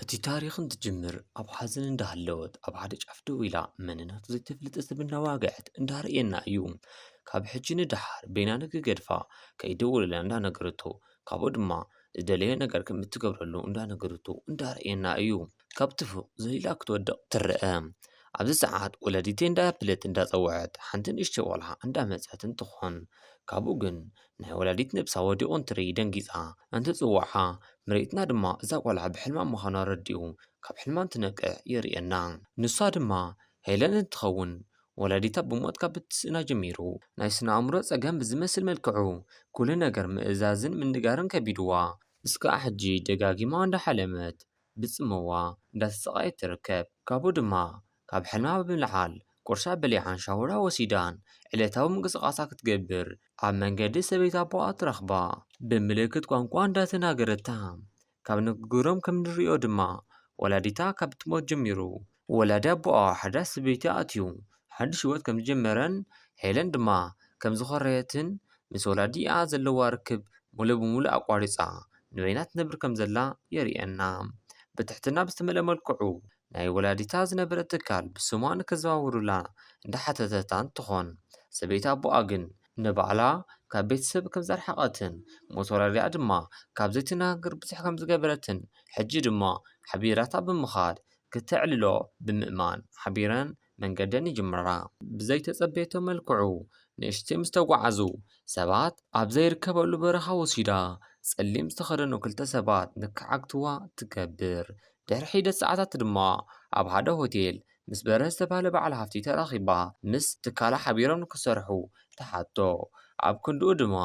እቲ ታሪኽ እንትጅምር ኣብ ሓዘን እንዳሃለወት ኣብ ሓደ ጫፍ ደው ኢላ መንነቱ ዘይተፍልጠ ሰብ እንዳዋግዐት እንዳርእየና እዩ። ካብ ሕጂ ንደሓር በይና ንክገድፋ ከይደወለላ እንዳነገረቶ ካብኡ ድማ ዝደለየ ነገር ከም እትገብረሉ እንዳነገረቶ እንዳርእየና እዩ። ካብቲ ፎቕ ዘሊላ ክትወድቕ ትረአ። ኣብዚ ሰዓት ወላዲተይ እንዳበለት እንዳጸወዐት ሓንቲ ንእሽተይ ቆልዓ እንዳመጸት እንትኾን ካብኡ ግን ናይ ወላዲት ነብሳ ወዲቑ እንትርኢ ደንጊጻ እንትጽውዓ ምርኢትና ድማ እዛ ቆልዓ ብሕልማ ምዃና ረዲኡ ካብ ሕልማ እንትነቅዕ የርእየና። ንሳ ድማ ሄለን እንትኸውን ወላዲታ ብሞት ካብ እትስእና ጀሚሩ ናይ ስነ ኣእምሮ ጸገም ብዝመስል መልክዑ ኩሉ ነገር ምእዛዝን ምንጋርን ከቢድዋ እስካዕ ሕጂ ደጋጊማ እንዳሓለመት ብጽመዋ እንዳተሰቃየት ትርከብ። ካብኡ ድማ ካብ ሕልማ ብምልዓል ቁርሳ በሊዓን ሻወራ ወሲዳን ዕለታዊ ምንቅስቃሳ ክትገብር ኣብ መንገዲ ሰበይቲ ኣቦኣ ትረኽባ። ብምልክት ቋንቋ እንዳተናገረታ ካብ ንግግሮም ከም ንሪኦ ድማ ወላዲታ ካብ ትሞት ጀሚሩ ወላዲ ኣቦኣ ሓዳስ ሰበይቲ ኣትዩ ሓድሽ ህይወት ከም ዝጀመረን ሄለን ድማ ከም ዝኾረየትን ምስ ወላዲኣ ዘለዋ ርክብ ሙሉ ብሙሉ ኣቋሪጻ ንበይና ትነብር ከም ዘላ የርእየና። ብትሕትና ብዝተመልአ መልክዑ ናይ ወላዲታ ዝነበረ ትካል ብስማ ንከዘዋውሩላ እንዳሓተተታ እንትኾን ሰበይቲ ኣቦኣ ግን ንባዕላ ካብ ቤተሰብ ከም ዘርሓቐትን ሞት ወላዲኣ ድማ ካብ ዘይትነጋገር ብዙሕ ከም ዝገበረትን ሕጂ ድማ ሓቢራታ ብምኻድ ክተዕልሎ ብምእማን ሓቢረን መንገደን ይጅምራ። ብዘይተጸበየቶ መልክዑ ንእሽተይ ምስ ተጓዓዙ ሰባት ኣብ ዘይርከበሉ በረኻ ወሲዳ ጸሊም ዝተኸደኑ ክልተ ሰባት ንክዓግትዋ ትገብር። ድሕሪ ሒደት ሰዓታት ድማ ኣብ ሓደ ሆቴል ምስ በርሀ ዝተባህለ በዓል ሃፍቲ ተራኺባ ምስ ትካላ ሓቢሮም ንክሰርሑ ትሓቶ። ኣብ ክንድኡ ድማ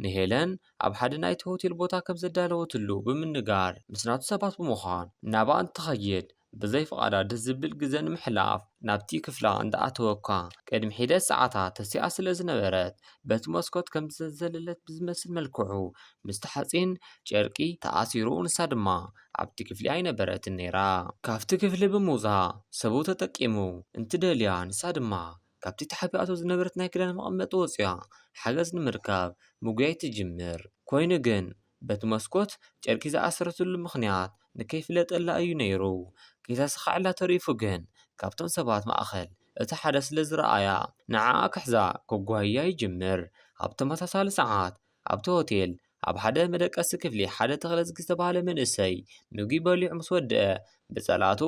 ንሄለን ኣብ ሓደ ናይቲ ሆቴል ቦታ ከም ዘዳለወትሉ ብምንጋር ምስ ናቱ ሰባት ብምዃን ናብኣ እንትኸይድ ብዘይ ፍቓዳ ደስ ዝብል ግዘ ንምሕላፍ ናብቲ ክፍላ እንዳኣተወኳ ቅድሚ ሒደት ሰዓታት ተሲኣ ስለ ዝነበረት በቲ መስኮት ከም ዝተዘለለት ብዝመስል መልክዑ ምስቲ ሓፂን ጨርቂ ተኣሲሩ ንሳ ድማ ኣብቲ ክፍሊ ኣይነበረትን ነይራ። ካብቲ ክፍሊ ብምውፃእ ሰቡ ተጠቂሙ እንትደልያ ንሳ ድማ ካብቲ ተሓቢኣቶ ዝነበረት ናይ ክዳን መቐመጢ ወፂኣ ሓገዝ ንምርካብ ምጉያይ ትጅምር። ኮይኑ ግን በቲ መስኮት ጨርቂ ዝኣሰረትሉ ምኽንያት ንከይፍለጠላ እዩ ነይሩ። ከይተሰኻዕላ ተሪፉ ግን ካብቶም ሰባት ማእኸል እቲ ሓደ ስለ ዝረኣያ ንዓኣ ክሕዛ ከጓህያ ይጅምር። ኣብ ተመሳሳሊ ሰዓት ኣብቲ ሆቴል ኣብ ሓደ መደቀሲ ክፍሊ ሓደ ተኽለዝጊ ዝተባህለ መንእሰይ ምግቢ በሊዑ ምስ ወደአ ብጸላእቱ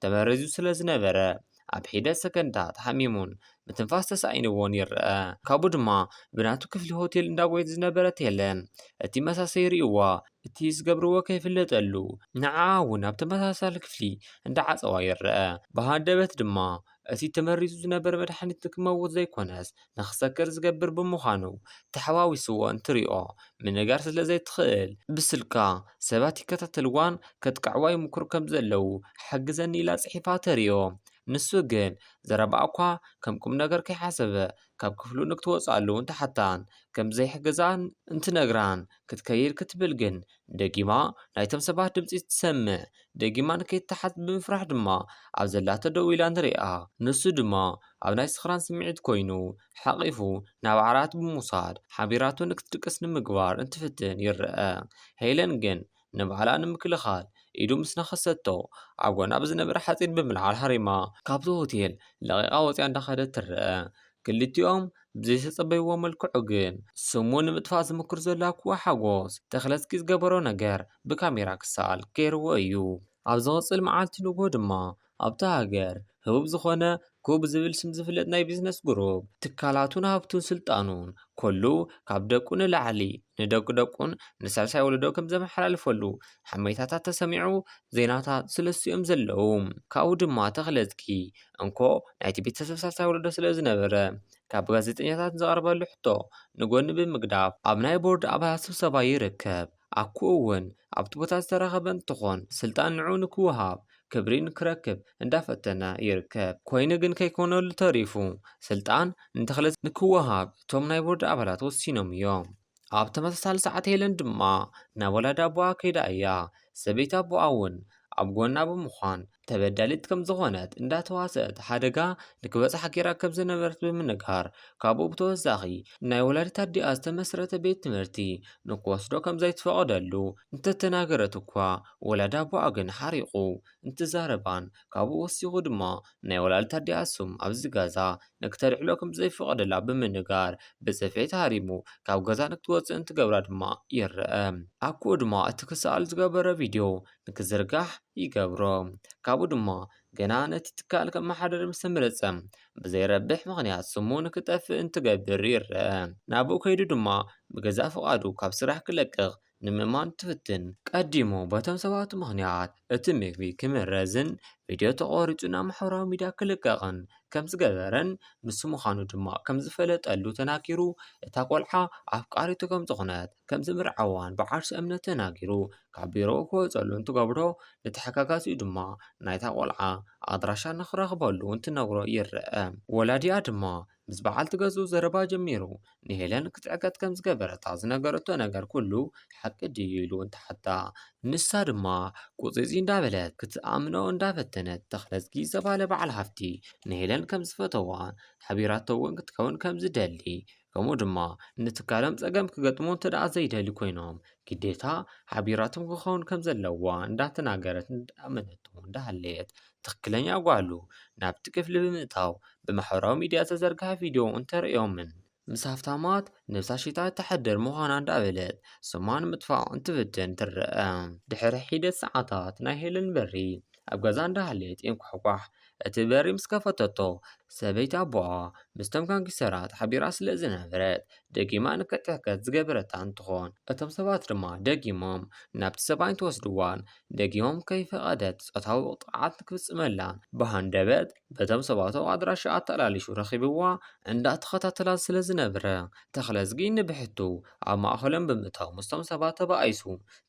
ተመሪዙ ስለ ዝነበረ ኣብ ሒደት ሰከንዳት ሓሚሙን ምትንፋስ ተሳኢንዎን ይረአ። ካብኡ ድማ ብናቱ ክፍሊ ሆቴል እንዳጎየት ዝነበረት ሄለን እቲ መሳሰይ ርእይዋ እቲ ዝገብርዎ ከይፍለጠሉ ንዓኣ እውን ኣብ ተመሳሳሊ ክፍሊ እንዳዓጸዋ ይረአ። ብሃንደበት ድማ እቲ ተመሪዙ ዝነበረ መድሓኒት ንክመውት ዘይኮነስ ንክሰክር ዝገብር ብምዃኑ ተሓዋዊስዎ እንትሪኦ ምንጋር ስለ ዘይትኽእል ብስልካ ሰባት ይከታተልዋን ከጥቅዕዋ ይምክሩ ከም ዘለዉ ሓግዘኒ ኢላ ጽሒፋ ተሪኦ። ንሱ ግን ዘረባኣ እኳ ከም ቁም ነገር ከይሓሰበ ካብ ክፍሉ ንክትወፅኣሉ እንትሓታን ከም ዘይሕግዛን እንትነግራን ክትከይድ ክትብል ግን ደጊማ ናይቶም ሰባት ድምፂ ትሰምዕ። ደጊማ ንከይትሓዝ ብምፍራሕ ድማ ኣብ ዘላቶ ደው ኢላ ንሪኣ። ንሱ ድማ ኣብ ናይ ስኽራን ስምዒት ኮይኑ ሓቒፉ ናብ ዓራት ብምውሳድ ሓቢራቶ ንክትድቅስ ንምግባር እንትፍትን ይረአ። ሄለን ግን ንባዕላ ንምክልኻል ኢዱ ምስ ነኸሰቶ ኣብ ጎና ብዝነበረ ሓፂን ብምልዓል ሃሪማ ካብቲ ሆቴል ለቒቓ ወፂኣ እንዳኸደት ትረአ። ክልቲኦም ብዘይተጸበይዎ መልክዑ ግን ስሙ ንምጥፋእ ዝምክር ዘሎ ኣኩዋ ሓጎስ ተኽለዝጊ ዝገበሮ ነገር ብካሜራ ክሰኣል ገይርዎ እዩ። ኣብ ዝቕጽል መዓልቲ ንግሆ ድማ ኣብታ ሃገር ህቡብ ዝኾነ ኩብ ዝብል ስም ዝፍለጥ ናይ ቢዝነስ ግሩፕ ትካላቱን ሃብቱን ስልጣኑን ኩሉ ካብ ደቁ ንላዕሊ ንደቂ ደቁን ንሳልሳይ ወለዶ ከም ዘመሓላልፈሉ ሓሜታታት ተሰሚዑ ዜናታት ስለሱ እዮም ዘለዉ። ካብኡ ድማ ተኽለዝጊ እንኮ ናይቲ ቤተሰብ ሳልሳይ ወለዶ ስለ ዝነበረ ካብ ጋዜጠኛታት ዝቐረበሉ ሕቶ ንጎኒ ብምግዳፍ ኣብ ናይ ቦርድ ኣባላት ስብሰባ ይርከብ። ኣኩኡ እውን ኣብቲ ቦታ ዝተረኸበ እንትኾን ስልጣን ንዑ ንክወሃብ ክብሪ ንክረክብ እንዳፈተነ ይርከብ። ኮይኑ ግን ከይኮነሉ ተሪፉ ስልጣን ንተኽለ ንክወሃብ እቶም ናይ ቦርድ ኣባላት ወሲኖም እዮም። ኣብ ተመሳሳሊ ሰዓት ሄለን ድማ ናብ ወላዲ ኣቦኣ ከይዳ እያ። ሰበይቲ ኣቦኣ እውን ኣብ ጎና ብምዃን ተበዳሊት ከም ዝኾነት እንዳተዋሰእት ሓደጋ ንክበጽሓ ጌራ ከም ዝነበረት ብምንጋር፣ ካብኡ ብተወሳኺ ናይ ወላዲት ኣዲኣ ዝተመስረተ ቤት ትምህርቲ ንክወስዶ ከም ዘይትፈቕደሉ እንተተናገረት እኳ፣ ወላዲ ኣቦኣ ግን ሓሪቑ እንትዛረባን ካብኡ ወሲኹ ድማ ናይ ወላዲት ኣዲኣ ስም ኣብዚ ገዛ ንክተልዕሎ ከም ዘይፈቐደላ ብምንጋር ብጽፍዒ ተሃሪሙ ካብ ገዛ ንክትወጽእ እንትገብራ ድማ ይረአ። ኣኩኡ ድማ እቲ ክሰኣል ዝገበረ ቪድዮ ንክዝርጋሕ ይገብሮ። ካብኡ ድማ ገና ነቲ ትካል ከመሓደር ምስ ተመረጸ ብዘይረብሕ ምኽንያት ስሙ ንክጠፍእ እንትገብር ይረአ። ናብኡ ከይዱ ድማ ብገዛእ ፍቓዱ ካብ ስራሕ ክለቅቕ ንምእማን ትፍትን። ቀዲሙ በቶም ሰባቱ ምኽንያት እቲ ምግቢ ክምረዝን ቪድዮ ተቖሪጹ ናብ ማሕበራዊ ሚድያ ክልቀቕን ከም ዝገበረን ንሱ ምዃኑ ድማ ከም ዝፈለጠሉ ተናጊሩ። እታ ቆልዓ ኣፍቃሪቱ ከም ዝኾነት ከም ዝምርዓዋን ብዓርሱ እምነት ተናጊሩ ካብ ቢሮ ክወጸሉ እንትገብሮ ንተሓጋጋዚኡ ድማ ናይታ ቆልዓ ኣድራሻ ንኽረኽበሉ እንትነግሮ ይረአ። ወላዲኣ ድማ ምስ በዓልቲ ገዝኡ ዘረባ ጀሚሩ ንሄለን ክትዕገት ከም ዝገበረታ ዝነገረቶ ነገር ኩሉ ሓቂ ድዩ ኢሉ እንትሓታ፣ ንሳ ድማ ቁጺጺ እንዳበለት ክትኣምኖ እንዳፈተነት፣ ተኽለዝጊ ዝተባህለ በዓል ሃፍቲ ንሄለን ከም ዝፈተዋ፣ ሓቢራቶ እውን ክትከውን ከም ዝደሊ፣ ከምኡ ድማ ንትካሎም ጸገም ክገጥሞ እንተ ደኣ ዘይደሊ ኮይኖም ግዴታ ሓቢራቶም ክኸውን ከም ዘለዋ እንዳተናገረት እንዳኣመነቶ እንዳሃለየት ትኽክለኛ ጓሉ ናብቲ ክፍሊ ብምእታው ብማሕበራዊ ሚድያ ዝተዘርግሐ ቪድዮ እንተርእዮምን ምስ ሃፍታማት ነብሳ ሽይታ እተሐድር ምዃና እንዳበለት ስማ ንምጥፋእ እንትፍትን ትረአ። ድሕሪ ሒደት ሰዓታት ናይ ሄለን በሪ ኣብ ገዛ እንዳሃለየት እንኳሕኳሕ እቲ በሪ ምስ ከፈተቶ ሰበይቲ ኣቦኣ ምስቶም ጋንጊስተራት ሓቢራ ስለ ዝነበረት ደጊማ ንክትሕከት ዝገበረታ እንትኾን እቶም ሰባት ድማ ደጊሞም ናብቲ ሰብኣይ እንትወስድዋን ደጊሞም ከይፈቐደት ጾታዊ ጥቕዓት ንክፍጽመላን ብሃንደበት በቶም ሰባቱ ኣድራሻ ኣተላሊሹ ረኺብዋ እንዳተኸታተላ ስለ ዝነበረ ተኽለዝጊ ንብሕቱ ኣብ ማእኸሎም ብምእታው ምስቶም ሰባት ተባኢሱ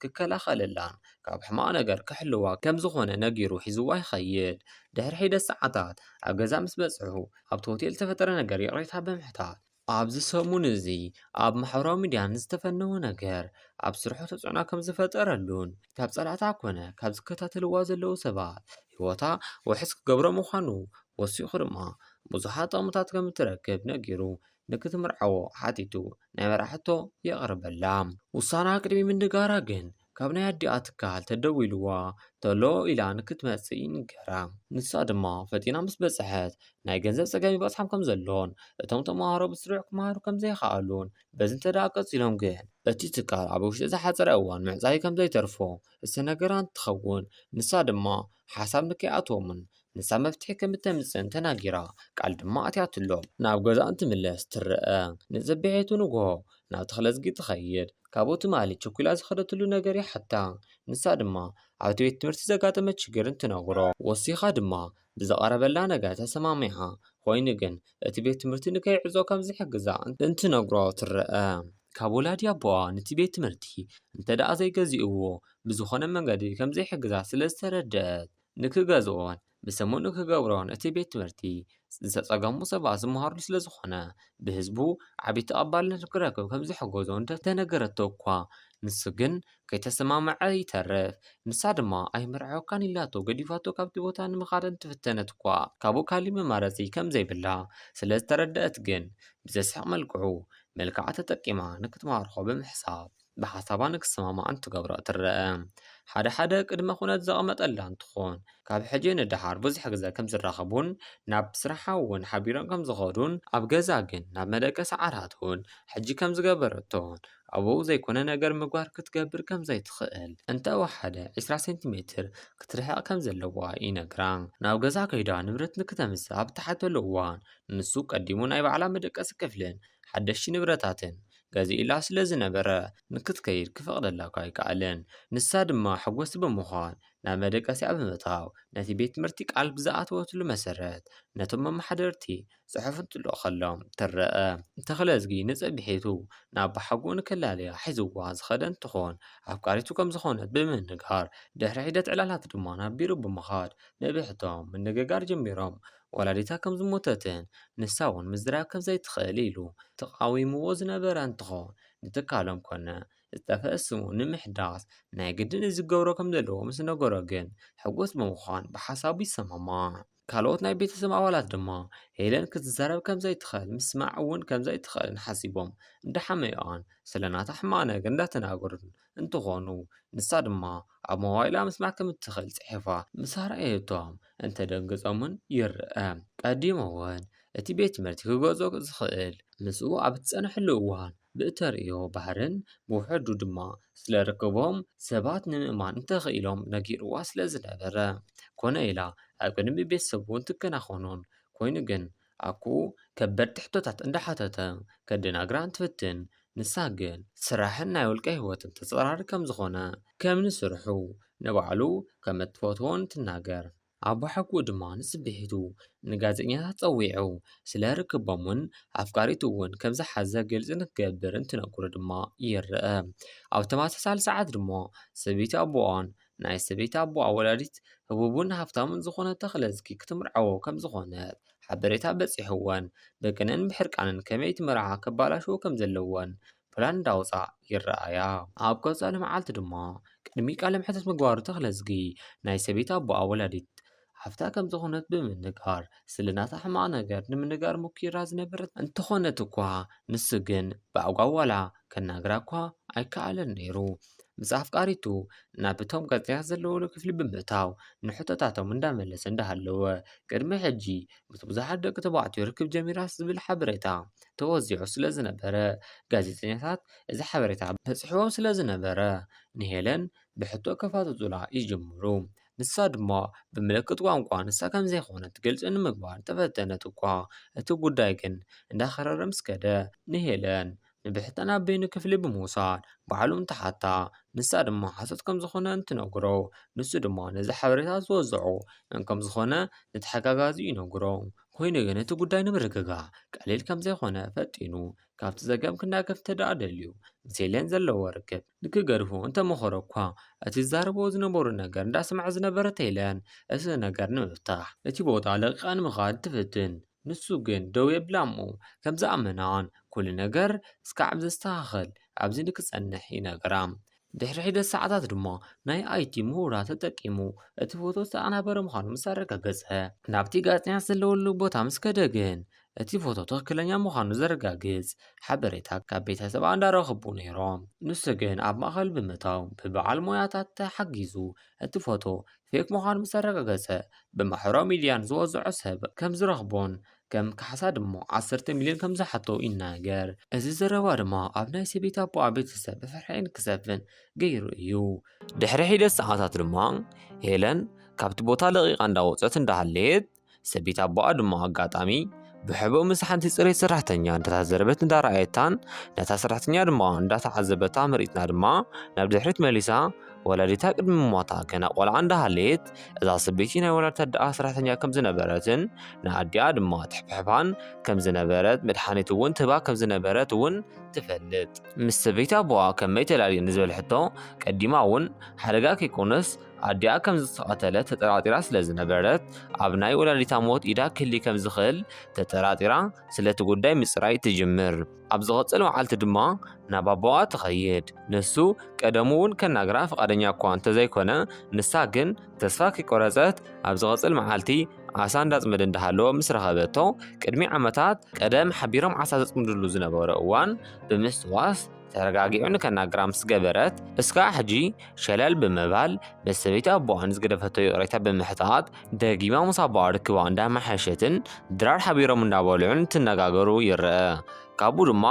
ክከላኸለላን ካብ ሕማቕ ነገር ክሕልዋ ከም ዝኾነ ነጊሩ ሒዝዋ ይኸይድ። ድሕሪ ሒደት ሰዓታት ኣብ ገዛ ምስ በጽሑ ኣብቲ ሆቴል ዝተፈጠረ ነገር ይቕሬታ ብምሕታት ኣብዚ ሰሙን እዚ ኣብ ማሕበራዊ ሚድያ ንዝተፈነወ ነገር ኣብ ስርሑ ተጽዕኖ ከም ዝፈጠረሉን ካብ ጸላእታ ኮነ ካብ ዝከታተልዋ ዘለዉ ሰባት ህይወታ ውሕስ ክገብሮ ምዃኑ ወሲኹ ድማ ብዙሓት ጥቕምታት ከም እትረክብ ነጊሩ ንክትምርዓዎ ሓቲቱ ናይ መርዓ ሕቶ የቕርበላ። ውሳና ቅድሚ ምንጋራ ግን ካብ ናይ ኣዲኣ ትካል ተደዊልዋ ተሎ ኢላ ንክትመጽእ ይንገራ። ንሳ ድማ ፈጢና ምስ በጽሐት ናይ ገንዘብ ጸገም ይበጽሖም ከም ዘሎን እቶም ተምሃሮ ብስሩዕ ክመሃሩ ከም ዘይኸኣሉን በዚ እንተ ደኣ ቀጺሎም ግን እቲ ትካል ኣብ ውሽጢ ዝሓጸረ እዋን ምዕጻይ ከም ዘይተርፎ ዝተነገራ እንትኸውን ንሳ ድማ ሓሳብ ንከይኣትዎምን ንሳ መፍትሒ ከም እተምጽእን ተናጊራ ቃል ድማ ኣትያትሎም ናብ ገዛ እንትምለስ ትረአ። ንጽብሒቱ ንግሆ ናብ ተኽለዝጊ ትኸይድ። ካብኡ ትማሊ ቸኲላ ዝኸደትሉ ነገር ይሓታ። ንሳ ድማ ኣብቲ ቤት ትምህርቲ ዘጋጠመ ችግር እንትነግሮ ወሲኻ ድማ ብዝቐረበላ ነገር ተሰማሚዓ ኮይኑ ግን እቲ ቤት ትምህርቲ ንከይዕጾ ከም ዝሕግዛ እንትነግሮ ትረአ። ካብ ወላዲ ኣቦኣ ነቲ ቤት ትምህርቲ እንተ ደኣ ዘይገዚእዎ ብዝኾነ መንገዲ ከም ዘይሕግዛ ስለ ዝተረደአት ንክገዝኦን ብሰሙን ንክገብሮን እቲ ቤት ትምህርቲ ዝተጸገሙ ሰባት ዝመሃርሉ ስለ ዝኾነ ብህዝቡ ዓቢ ተቐባልነት ክረክብ ከም ዝሕገዞ እንተተነገረቶ እኳ ንሱ ግን ከይተሰማምዐ ይተርፍ። ንሳ ድማ ኣይምርዓወካን ኢላቶ ገዲፋቶ ካብቲ ቦታ ንምኻድ እንትፍተነት እኳ ካብኡ ካሊእ መማረጺ ከም ዘይብላ ስለ ዝተረደአት ግን ብዘስሕቕ መልክዑ መልክዓ ተጠቂማ ንክትማርኾ ብምሕሳብ ብሓሳባ ንክትሰማማዕ እንትገብሮ ትረአ። ሓደ ሓደ ቅድመ ኩነት ዘቐመጠላ እንትኾን ካብ ሕጂ ንደሓር ብዙሕ ግዜ ከም ዝራኸቡን ናብ ስራሓ እውን ሓቢሮም ከም ዝኸዱን ኣብ ገዛ ግን ናብ መደቀሲ ዓራት እውን ሕጂ ከም ዝገበረቶን ኣብኡ ዘይኮነ ነገር ምግባር ክትገብር ከም ዘይትኽእል እንተወሓደ ዕስራ ሴንቲሜትር ክትርሕቕ ከም ዘለዋ ይነግራ። ናብ ገዛ ከይዳ ንብረት ንክተምጽእ ኣብ ትሓተሉ እዋን ንሱ ቀዲሙ ናይ ባዕላ መደቀሲ ክፍልን ሓደሽቲ ንብረታትን ገዚእላ ስለ ዝነበረ ንክትከይድ ክፈቕደላ ኣይከኣለን። ንሳ ድማ ሓጎስቲ ብምዃን ናብ መደቀሲኣ ብምእታው ነቲ ቤት ትምህርቲ ቃል ብዝኣተወትሉ መሰረት ነቶም መመሓደርቲ ጽሑፍ እንትልእኸሎም ትረአ። ተኽለዝጊ ንጽብሒቱ ናብ ብሓጎ ንክላለያ ሒዝዋ ዝኸደ እንትኾን ኣፍቃሪቱ ከም ዝኾነት ብምንጋር ድሕሪ ሒደት ዕላላት ድማ ናብ ቢሮ ብምኻድ ንብሕቶም ምንግጋር ጀሚሮም። ወላዲታ ከም ዝሞተትን ንሳ እውን ምዝራብ ከም ዘይትኽእል ኢሉ ተቓዊምዎ ዝነበረ እንትኾን ንትካሎም ኮነ ዝጠፍአ ስሙ ንምሕዳስ ናይ ግድን እዚ ክገብሮ ከም ዘለዎ ምስ ነገሮ ግን ሕጉስ ብምዃን ብሓሳቡ ይሰማማዕ። ካልኦት ናይ ቤተሰብ ኣባላት ድማ ሄለን ክትዛረብ ከም ዘይትኽእል ምስማዕ እውን ከም ዘይትኽእልን ሓሲቦም እንዳሓመዩኣን ስለ ናታ ሕማቕ ነገር እንዳተናገሩን እንትኾኑ ንሳ ድማ ኣብ ሞባይላ ምስማዕ ከም እትኽእል ጽሒፋ ምስ ኣርኣየቶም እንተደንግጾምን ይርአ። ቀዲሙ እውን እቲ ቤት ትምህርቲ ክገዝኦ ዝኽእል ምስኡ ኣብ እትጸንሐሉ እዋን ብእተርእዮ ባህርን ብውሕዱ ድማ ስለ ርክቦም ሰባት ንምእማን እንተኽኢሎም ነጊርዋ ስለ ዝነበረ ኮነ ኢላ ኣብ ቅድሚ ቤተሰቡ እንትከናኸኖን ኮይኑ ግን ኣኩ ከበድቲ ሕቶታት እንዳሓተተ ከደናግራ እንትፍትን ንሳ ግን ስራሕን ናይ ውልቀ ህይወትን ተጸራሪ ከም ዝኾነ ከም ንስርሑ ንባዕሉ ከም እትፈትዎን ትናገር። ኣቦ ሓቁ ድማ ንጽብሒቱ ንጋዜጠኛታት ጸዊዑ ስለ ርክቦምን ኣፍቃሪቱ እውን ከም ዝሓዘ ግልጺ ንክገብር እንትነግሮ ድማ ይረአ። ኣብ ተመሳሳሊ ሰዓት ድማ ሰበይቲ ኣቦኣን ናይ ሰበይቲ ኣቦኣ ወላዲት ህቡብን ሃብታምን ዝኾነ ተኽለዝጊ ክትምርዓዎ ከም ዝኾነት ሓበሬታ በጺሕወን ብቅንን ብሕርቃንን ከመይ እቲ መርዓ ከባላሽዎ ከም ዘለወን ፕላን እንዳውፃ ይረኣያ። ኣብ ቀፃሊ መዓልቲ ድማ ቅድሚ ቃለ መሕተት ምግባሩ ተኽለዝጊ ናይ ሰበይቲ ኣቦኣ ወላዲት ሃፍታ ከም ዝኾነት ብምንጋር ስለ ናታ ሕማቕ ነገር ንምንጋር ሞኪራ ዝነበረት እንተኾነት እኳ ንሱ ግን ብኣጓጓላ ከናግራ እኳ ኣይከኣለን ነይሩ። ምስ ኣፍቃሪቱ ናብ እቶም ጋዜጠኛታት ዘለውሉ ክፍሊ ብምእታው ንሕቶታቶም እንዳመለሰ እንዳሃለወ ቅድሚ ሕጂ ምስ ብዙሓት ደቂ ተባዕትዮ ርክብ ጀሚራስ ዝብል ሓበሬታ ተወዚዑ ስለ ዝነበረ ጋዜጠኛታት እዚ ሓበሬታ በፂሕዎም ስለ ዝነበረ ንሄለን ብሕቶ ከፋጥጡላ ይጅምሩ። ንሳ ድማ ብምልክት ቋንቋ ንሳ ከም ዘይኮነት ግልፂ ንምግባር ተፈተነት እኳ እቲ ጉዳይ ግን እንዳኸረረ ምስ ከደ ንሄለን ንብሕተን ኣብ በይኑ ክፍሊ ብምውሳድ ባዕሉ እንትሓታ ንሳ ድማ ሓሶት ከም ዝኾነ እንትነግሮ ንሱ ድማ ነዚ ሓበሬታ ዝወዘዖ መን ከም ዝኾነ ንተሓጋጋዚ ይነግሮ። ኮይኑ ግን እቲ ጉዳይ ንምርግጋእ ቀሊል ከም ዘይኮነ ፈጢኑ ካብቲ ዘገም ክናገፍ እንተደኣ ደልዩ ምስ ሄለን ዘለዎ ርክብ ንክገድፎ እንተመኸረ እኳ እቲ ዝዛረብዎ ዝነበሩ ነገር እንዳሰምዐ ዝነበረት ሄለን እቲ ነገር ንምፍታሕ እቲ ቦታ ለቂቓ ንምኻድ ትፍትን። ንሱ ግን ደው የብላ እሞ ከም ዝኣመናን ኩሉ ነገር እስካዕ ኣብ ዘስተኻኸል ኣብዚ ንክጸንሕ ይነግራ። ድሕሪ ሒደት ሰዓታት ድማ ናይ ኣይቲ ምሁራት ተጠቂሙ እቲ ፎቶ ዝተኣናበረ ምዃኑ ምስ ኣረጋገጸ ናብቲ ጋዜጠኛ ዘለወሉ ቦታ ምስ ከደ ግን እቲ ፎቶ ትኽክለኛ ምዃኑ ዘረጋግጽ ሓበሬታ ካብ ቤተሰባ እንዳረኸቡ ነይሮም። ንሱ ግን ኣብ ማእኸል ብምእታው ብበዓል ሞያታት ተሓጊዙ እቲ ፎቶ ፌክ ምዃኑ ምስ ኣረጋገጸ ብማሕበራዊ ሚድያ ንዝወዝዖ ሰብ ከም ዝረኽቦን ከም ካሕሳ ድማ ዓሰርተ ሚልዮን ከም ዝሓቶ ይናገር። እዚ ዘረባ ድማ ኣብ ናይ ሰበይቲ ኣቦኣ ቤተሰብ ብፍርሒ ንክሰፍን ገይሩ እዩ። ድሕሪ ሒደት ሰዓታት ድማ ሄለን ካብቲ ቦታ ለቒቓ እንዳወፀት እንዳሃለየት ሰበይቲ ኣቦኣ ድማ ኣጋጣሚ ብሕቡእ ምስ ሓንቲ ጽሬት ሰራሕተኛ እንዳተዛረበት እንዳረኣየታን ነታ ሰራሕተኛ ድማ እንዳተዓዘበታ ምርኢትና ድማ ናብ ድሕሪት መሊሳ ወላዲታ ቅድሚ ሞታ ገና ቆልዓ እንዳሃለየት እዛ ሰበይቲ ናይ ወላዲታ ኣደኣ ሰራሕተኛ ከም ዝነበረትን ንኣዲኣ ድማ ትሕብሕባን ከም ዝነበረት መድሓኒት እውን ትህባ ከም ዝነበረት እውን ትፈልጥ። ምስ ሰበይቲ ኣቦኣ ከመይ ተላልዩ ንዝብል ሕቶ ቀዲማ እውን ሓደጋ ከይኮነስ ኣዲኣ ከም ዝተቐተለ ተጠራጢራ ስለ ዝነበረት ኣብ ናይ ወላዲታ ሞት ኢዳ ክህሊ ከም ዝኽእል ተጠራጢራ ስለቲ ጉዳይ ምጽራይ ትጅምር። ኣብ ዝቐጽል መዓልቲ ድማ ናብ ኣቦኣ ትኸይድ። ንሱ ቀደሙ እውን ከናግራ ፍቓደኛ እኳ እንተዘይኮነ ንሳ ግን ተስፋ ከይቆረጸት ኣብ ዝቐጽል መዓልቲ ዓሳ እንዳጽመደ እንዳሃለወ ምስ ረኸበቶ ቅድሚ ዓመታት ቀደም ሓቢሮም ዓሳ ዘጽምድሉ ዝነበረ እዋን ብምስትዋስ ተረጋጊዑ ንከናግራ ምስ ገበረት እስካዕ ሕጂ ሸለል ብምባል ምስ ሰበይቲ ኣቦኣ ንዝገደፈቶ ይቕሬታ ብምሕታት ደጊማ ምስ ኣቦኣ ርክባ እንዳመሓየሸትን ድራር ሓቢሮም እንዳበልዑን እንትነጋገሩ ይረአ። ካብኡ ድማ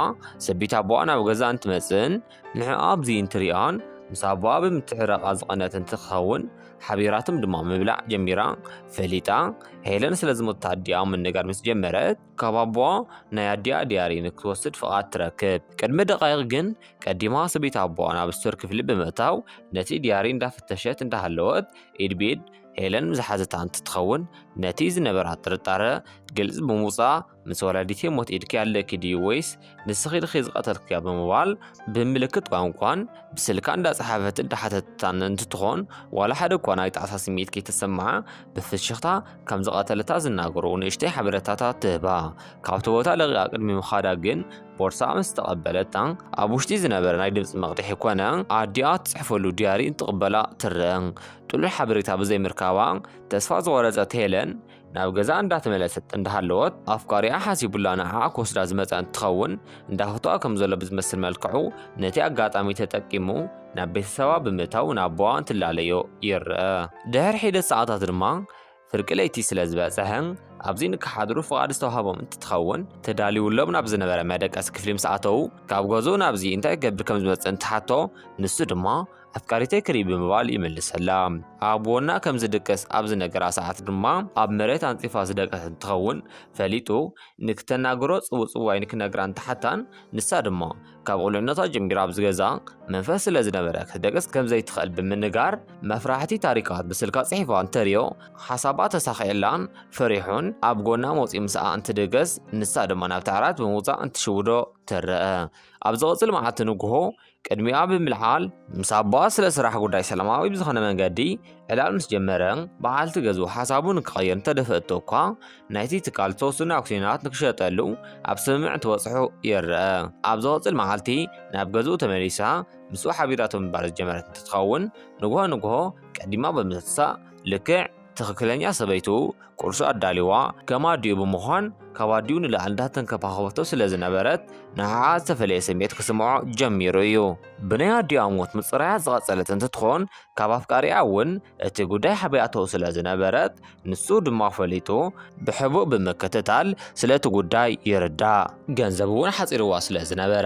ሰበይቲ ኣቦኣ ናብ ገዛ እንትመጽእን ንዕኣ ኣብዚ እንትሪኣን ምስ ኣቦኣ ብምትዕራቓ ዝቐነት እንትኸውን ሓቢራቶም ድማ ምብላዕ ጀሚራ ፈሊጣ ሄለን ስለ ዝሞተት ኣዲኣ ምንጋር ምስ ጀመረት ካብ ኣቦኣ ናይ ኣዲኣ ድያሪ ንክትወስድ ፍቓድ ትረክብ። ቅድሚ ደቃይቕ ግን ቀዲማ ሰበይቲ ኣቦኣ ናብ ስቶር ክፍሊ ብምእታው ነቲ ድያሪ እንዳፈተሸት እንዳሃለወት ኢድ ብኢድ ሄለን ዝሓዘታ እንትትኸውን ነቲ ዝነበራ ጥርጣረ ግልፂ ብምውፃእ ምስ ወላዲተይ ሞት ኢድኪ ኣለኪ ድዩ ወይስ ንስኺ ድኺ ዝቐተልክያ ብምባል ብምልክት ቋንቋን ብስልካ እንዳፀሓፈት እንዳሓተተታን እንትትኾን ዋላ ሓደ እኳ ናይ ጣዕሳ ስምዒት ከይተሰምዓ ብፍሽኽታ ከም ዝቐተለታ ዝናገሩ ንእሽተይ ሓበሬታታት ትህባ። ካብቲ ቦታ ለቒቓ ቅድሚ ምኻዳ ግን ቦርሳ ምስ ተቐበለታ፣ ኣብ ውሽጢ ዝነበረ ናይ ድምፂ መቕድሒ ኮነ ኣዲኣ ትፅሕፈሉ ዲያሪ እንትቕበላ ትረአ። ጥሉል ሓበሬታ ብዘይምርካባ ተስፋ ዝቖረፀት ሄለን ናብ ገዛ እንዳተመለሰት እንዳሃለወት ኣፍቃሪኣ ሓሲቡላ ንዓኣ ክወስዳ ዝመፀ እንትኸውን፣ እንዳፈተዋ ከም ዘሎ ብዝመስል መልክዑ ነቲ ኣጋጣሚ ተጠቂሙ ናብ ቤተሰባ ብምእታው ናብ ኣቦኣ እንትላለዮ ይረአ። ድሕሪ ሒደት ሰዓታት ድማ ፍርቂ ለይቲ ስለ ዝበፀሐ ኣብዚ ንክሓድሩ ፍቓድ ዝተዋህቦም እንትትኸውን፣ ተዳልዩሎም ናብ ዝነበረ መደቀሲ ክፍሊ ምስ ኣተው፣ ካብ ገዝኡ ናብዚ እንታይ ክገብር ከም ዝመፅእ እንትሓቶ፣ ንሱ ድማ ኣፍቃሪተይ ክርኢ ብምባል ይምልሰላ። ኣቦና ከም ዝድቅስ ኣብ ዝነገራ ሰዓት ድማ ኣብ መሬት ኣንፂፋ ዝደቀሰት እንትኸውን፣ ፈሊጡ ንክተናግሮ ፅውፅዋይ ንክነግራ እንትሓታን፣ ንሳ ድማ ካብ ቁልዕነታ ጀሚራ ኣብዚ ገዛ መንፈስ ስለ ዝነበረ ክትደቅስ ከም ዘይትኽእል ብምንጋር፣ መፍራሕቲ ታሪካት ብስልካ ፅሒፋ እንተሪኦ ሓሳባ ተሳኺዕላን ፈሪሑን ኣብ ጎና መውፂኡ ምስኣ እንትድቅስ፣ ንሳ ድማ ናብቲ ዓራት ብምውፃእ እንትሽውዶ ትረአ። ኣብ ዝቕፅል መዓልቲ ንግሆ ቅድሚኣ ብምልዓል ምስ ኣቦኣ ስለ ስራሕ ጉዳይ ሰላማዊ ብዝኾነ መንገዲ ዕላል ምስ ጀመረ፣ በዓልቲ ገዝኡ ሓሳቡ ንክቐይር እንተደፈእቶ እኳ፣ ናይቲ ትካል ዝተወሰኑ ኣክሲዮናት ንክሸጠሉ ኣብ ስምምዕ እንትበፅሑ ይረአ። ኣብ ዝቕፅል መዓልቲ ናብ ገዝኡ ተመሊሳ ምስኡ ሓቢራቶ ምንባር ዝጀመረት እንትትኸውን፣ ንግሆ ንግሆ ቀዲማ ብምትሳእ ልክዕ ትኽክለኛ ሰበይቱ ቁርሱ ኣዳልዋ ከም ኣዲኡ ብምዃን ካብ ኣዲኡ ንላዕሊ እንዳተንከባኸበቶ ስለ ዝነበረት ንዓኣ ዝተፈለየ ስምዒት ክስምዖ ጀሚሩ እዩ። ብናይ ኣዲኣ ሞት ምፅራያ ዝቐፀለት እንትትኾን ካብ ኣፍቃሪኣ እውን እቲ ጉዳይ ሓቢኣቶ ስለ ዝነበረት ንሱ ድማ ፈሊጡ ብሕቡእ ብምክትታል ስለቲ ጉዳይ ይርዳእ። ገንዘብ እውን ሓፂርዋ ስለ ዝነበረ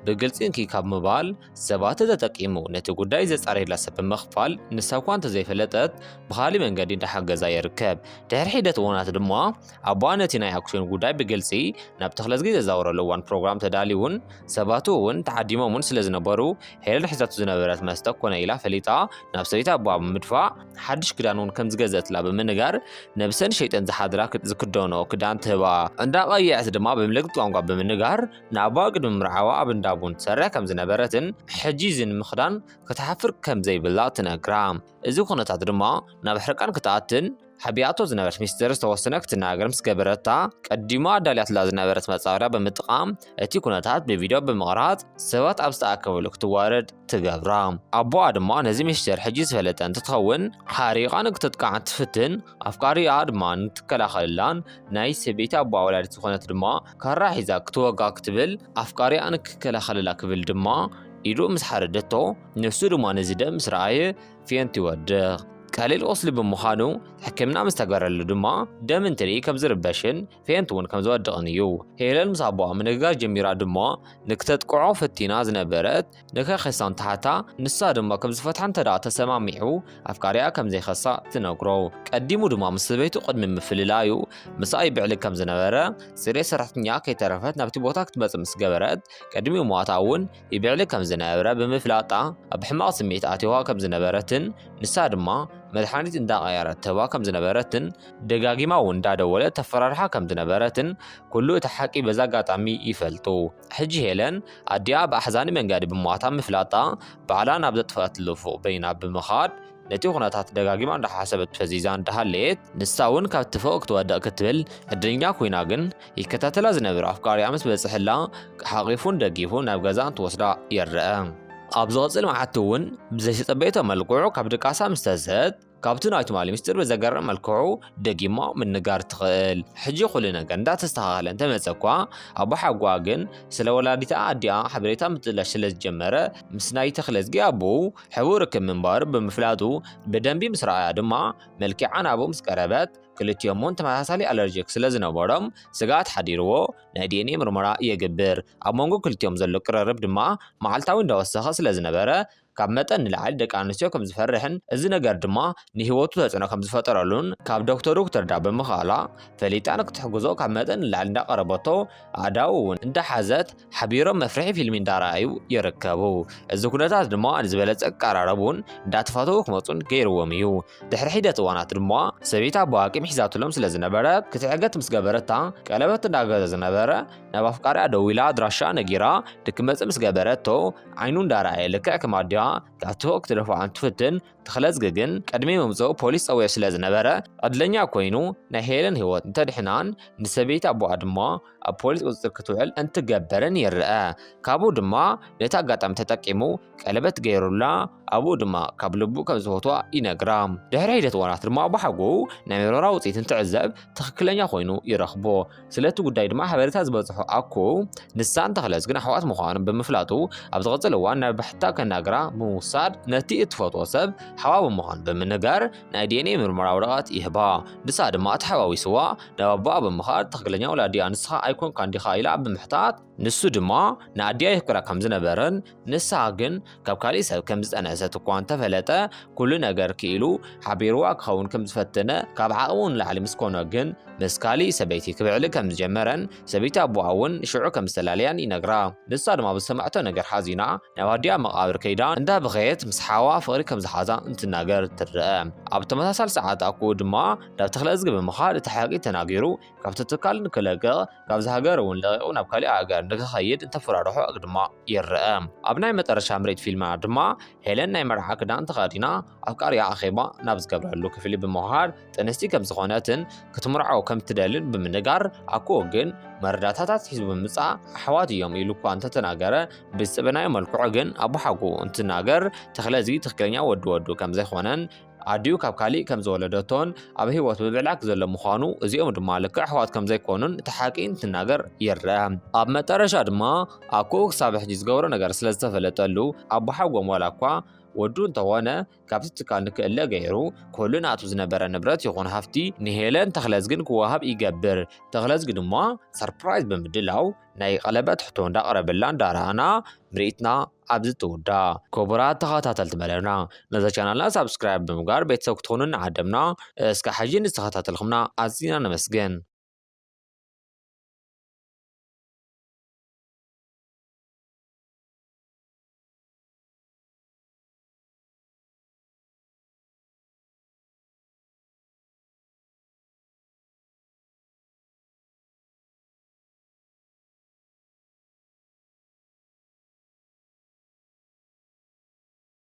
ብግልፂ እንኪ ካብ ምባል ሰባት ተጠቂሙ ነቲ ጉዳይ ዘፃርየላ ሰብ ብምኽፋል ንሳ እኳ እንተዘይፈለጠት ብኻሊእ መንገዲ እንዳሓገዛ ይርከብ። ድሕሪ ሒደት እዋናት ድማ ኣቦኣ ነቲ ናይ ኣክሲዮን ጉዳይ ብግልፂ ናብ ተኽለዝጊ ዘዛውረሉ እዋን ፕሮግራም ተዳልዩን ሰባት እውን ተዓዲሞምን ስለ ዝነበሩ ሄለን ሒዛቶ ዝነበረት መስተ ኮነ ኢላ ፈሊጣ ናብ ሰበይቲ ኣቦኣ ብምድፋእ ሓድሽ ክዳን እውን ከም ዝገዘእትላ ብምንጋር ነብሰን ሸይጠን ዝሓድራ ክድ- ዝክደኖ ክዳን ትህባ። እንዳቐየዐት ድማ ብምልክት ቋንቋ ብምንጋር ንኣቦኣ ቅድሚ ምርዓዋ ኣብ እንዳ ቡን ትሰርሕ ከም ዝነበረትን ሕጂ እዚ ንምኽዳን ክትሓፍር ከም ዘይብላ ትነግራ። እዚ ኩነታት ድማ ናብ ሕርቃን ክትኣትን ሓቢኣቶ ዝነበረት ሚስጥር ዝተወሰነ ክትናገር ምስ ገበረታ ቀዲማ ኣዳልያትላ ዝነበረት መጻወድያ ብምጥቃም እቲ ኩነታት ብቪድዮ ብምቕራጽ ሰባት ኣብ ዝተኣከበሉ ክትዋረድ ትገብራ። ኣቦኣ ድማ ነዚ ሚስጥር ሕጂ ዝፈለጠ እንትትኸውን ሓሪቓ ንክተጥቅዓ ትፍትን ኣፍቃሪኣ ድማ ንክትከላኸለላን ናይ ሰበይቲ ኣቦኣ ወላዲት ዝኾነት ድማ ካራ ሒዛ ክትወጋ ክትብል ኣፍቃሪኣ ንክከላኸለላ ክብል ድማ ኢዱ ምስ ሓረደቶ ንሱ ድማ ነዚ ደም ምስ ረኣየ ፌንት ይወድቕ። ቀሊል ቁስሊ ብምዃኑ ሕክምና ምስ ተገረሉ ድማ ደም እንትርኢ ከም ዝርበሽን ፌንት እውን ከም ዝወድቕን እዩ። ሄለን ምስ ኣቦኣ ምንግጋር ጀሚራ ድማ ንክተጥቅዖ ፈቲና ዝነበረት ንከይኸሳ እንትሓታ ንሳ ድማ ከም ዝፈትሓ እንተ ደኣ ተሰማሚዑ ኣፍቃሪኣ ከም ዘይኸሳ ትነግሮ። ቀዲሙ ድማ ምስ ሰበይቱ ቅድሚ ምፍልላዩ ምስኣ ይብዕል ከም ዝነበረ ጽሬት ሰራሕተኛ ከይተረፈት ናብቲ ቦታ ክትመጽእ ምስ ገበረት ቅድሚ ሞታ እውን ይብዕል ከም ዝነበረ ብምፍላጣ ኣብ ሕማቕ ስምዒት ኣትዋ ከም ዝነበረትን ንሳ ድማ መድሓኒት እንዳቐየረት ትህባ ከም ዝነበረትን ደጋጊማ እውን እንዳደወለት ተፈራርሓ ከም ዝነበረትን ኩሉ እቲ ሓቂ በዚ ኣጋጣሚ ይፈልጡ። ሕጂ ሄለን ኣዲኣ ብኣሕዛኒ መንገዲ ብሞታ ምፍላጣ ባዕላ ናብ ዘጥፍኣትሉ ፎቕ በይና ብምኻድ ነቲ ኩነታት ደጋጊማ እንዳሓሰበት ፈዚዛ እንዳሃለየት ንሳ እውን ካብቲ ፎቕ ክትወድቕ ክትብል ዕድለኛ ኮይና ግን ይከታተላ ዝነበረ ኣፍቃሪኣ ምስ በጽሐላ ሓቒፉን ደጊፉን ናብ ገዛ እንትወስዳ ይረአ። ኣብ ዝቕጽል መዓልቲ እውን ብዘይተጸበየቶ መልክዑ ካብ ድቃሳ ምስ ተዝህት ካብቲ ናይ ትማሊ ምስጢር ብዘገርም መልክዑ ደጊማ ምንጋር ትኽእል። ሕጂ ኩሉ ነገር እንዳተስተኻኸለ እንተመጸ እኳ ኣቦ ሓጓ ግን ስለ ወላዲታ ኣዲኣ ሓበሬታ ምጥላሽ ስለ ዝጀመረ ምስ ናይ ተኽለዝጊ ኣቦኡ ሕቡእ ርክብ ምንባሩ ብምፍላጡ ብደንቢ ምስ ረኣያ ድማ መልኪዓ ናብኡ ምስ ቀረበት ክልቲኦም እውን ተመሳሳሊ ኣለርጂክ ስለ ዝነበሮም ስግኣት ሓዲርዎ ናይ ዲኤንኤ ምርመራ የግብር። ኣብ መንጎ ክልቲኦም ዘሎ ቅርርብ ድማ መዓልታዊ እንዳወሰኸ ስለ ዝነበረ ካብ መጠን ንላዕሊ ደቂ ኣንስትዮ ከም ዝፈርሕን እዚ ነገር ድማ ንህይወቱ ተጽዕኖ ከም ዝፈጠረሉን ካብ ዶክተሩ ክትርዳ ብምኽኣላ ፈሊጣ ንክትሕግዞ ካብ መጠን ንላዕሊ እንዳቐረበቶ ኣእዳዉ እውን እንዳሓዘት ሓቢሮም መፍርሒ ፊልም እንዳረኣዩ ይርከቡ። እዚ ኩነታት ድማ ንዝበለጸ ክቀራረቡን እንዳተፋተዉ ክመጹን ገይርዎም እዩ። ድሕሪ ሒደት እዋናት ድማ ሰበይቲ ኣቦ ኣቂም ሒዛትሎም ስለ ዝነበረት ክትዕገት ምስ ገበረታ ቀለበት እንዳገዘ ዝነበረ ናብ ኣፍቃሪኣ ደዊላ ኣድራሻ ነጊራ ድክመጽእ ምስ ገበረቶ ዓይኑ እንዳረኣየ ልክዕ ከም ኣዲኣ ካብቲ ፎቕ ክትደፍኣ እንትፍትን፣ ተኽለዝጊ ግን ቅድሚ ምምፅኡ ፖሊስ ፀዊዑ ስለ ዝነበረ ዕድለኛ ኮይኑ ናይ ሄለን ህይወት እንተድሕናን ንሰበይቲ ኣቦኣ ድማ ኣብ ፖሊስ ቁፅፅር ክትውዕል እንትገበርን ይረአ። ካብኡ ድማ ነቲ ኣጋጣሚ ተጠቂሙ ቀለበት ገይሩላ፣ ኣብኡ ድማ ካብ ልቡ ከም ዝፈትዋ ይነግራ። ድሕሪ ሒደት እዋናት ድማ ኣቦ ሓጎ ናይ ምርመራ ውፅኢት እንትዕዘብ ትኽክለኛ ኮይኑ ይረኽቦ። ስለቲ ጉዳይ ድማ ሓበሬታ ዝበፅሖ ኣኮ ንሳን ተኽለዝጊን ኣሕዋት ምዃኖም ብምፍላጡ ኣብ ዝቕፅል እዋን ናብ ባሕታ ከናግራ ብምውሳድ ነቲ እትፈትዎ ሰብ ሓዋ ብምዃኑ ብምንጋር ናይ ዲኤንኤ ምርመራ ወረቐት ይህባ። ንሳ ድማ ተሓዋዊስዋ ናብ ኣቦኣ ብምኻድ ትኽክለኛ ወላዲኣ ንስኻ ኣይኮንካን ዲኻ ኢላ ብምሕታት ንሱ ድማ ንኣዲኣ የፍቅራ ከም ዝነበረን ንሳ ግን ካብ ካሊእ ሰብ ከም ዝጠነሰት እኳ እንተፈለጠ ኩሉ ነገር ክኢሉ ሓቢርዋ ክኸውን ከም ዝፈተነ ካብ ዓቕሙ ንላዕሊ ምስ ኮነ ግን ምስ ካሊእ ሰበይቲ ክብዕል ከም ዝጀመረን ሰበይቲ ኣቦኣ እውን ሽዑ ከም ዝተላለያን ይነግራ። ንሳ ድማ ብዝሰማዕቶ ነገር ሓዚና ናብ ኣዲኣ መቓብር ከይዳ እንዳበኸየት ምስ ሓዋ ፍቕሪ ከም ዝሓዛ እንትናገር ትረአ። ኣብ ተመሳሳሊ ሰዓት ኣኮ ድማ ናብ ተኽለዝጊ ብምኻድ እቲ ሓቂ ተናጊሩ ካብቲ ትካል ንክለቅቕ ካብዚ ሃገር እውን ለቒቑ ናብ ካሊእ ሃገር ንክኸይድ እንተፈራርሖ ድማ ይረአ። ኣብ ናይ መጠረሻ ምርኢት ፊልምና ድማ ሄለን ናይ መርዓ ክዳን ተኸዲና ኣፍቃሪኣ ኣኼባ ናብ ዝገብረሉ ክፍሊ ብምኻድ ጥንስቲ ከም ዝኾነትን ክትምርዖ ከም ትደልን ብምንጋር ኣኮ ግን መረዳእታታት ሒዙ ብምምፃእ ኣሕዋት እዮም ኢሉ እኳ እንተተናገረ ብዝፅበናዮ መልክዑ ግን ኣቦ ሓጎ እንትናገር ተኽለዝጊ ትኽክለኛ ወዲ ወዱ ከም ዘይኮነን ኣዲኡ ካብ ካሊእ ከም ዝወለደቶን ኣብ ህይወት ብብዕላክ ዘሎ ምዃኑ እዚኦም ድማ ልክዕ ኣሕዋት ከም ዘይኮኑን እቲ ሓቂ እንትናገር ይረአ። ኣብ መጠረሻ ድማ ኣኮ ክሳብ ሕጂ ዝገብሮ ነገር ስለ ዝተፈለጠሉ ኣቦ ሓጎም ዋላ እኳ ወዱ እንተኾነ ካብቲ ትካል ንክእለ ገይሩ ኩሉ ናቱ ዝነበረ ንብረት ይኹን ሃፍቲ ንሄለን ተኽለዝጊን ክወሃብ ይገብር። ተኽለዝጊ ድማ ሰርፕራይዝ ብምድላው ናይ ቀለበት ሕቶ እንዳቕረበላ እንዳረኣና ምርኢትና ኣብዚ ትውዳ። ክቡራት ተኸታተልቲ መደብና ነዚ ቻናልና ሳብስክራይብ ብምግባር ቤተሰብ ክትኾኑ እናዓደምና እስካብ ሕጂ ንዝተኸታተልኩምና ኣዚና ነመስግን።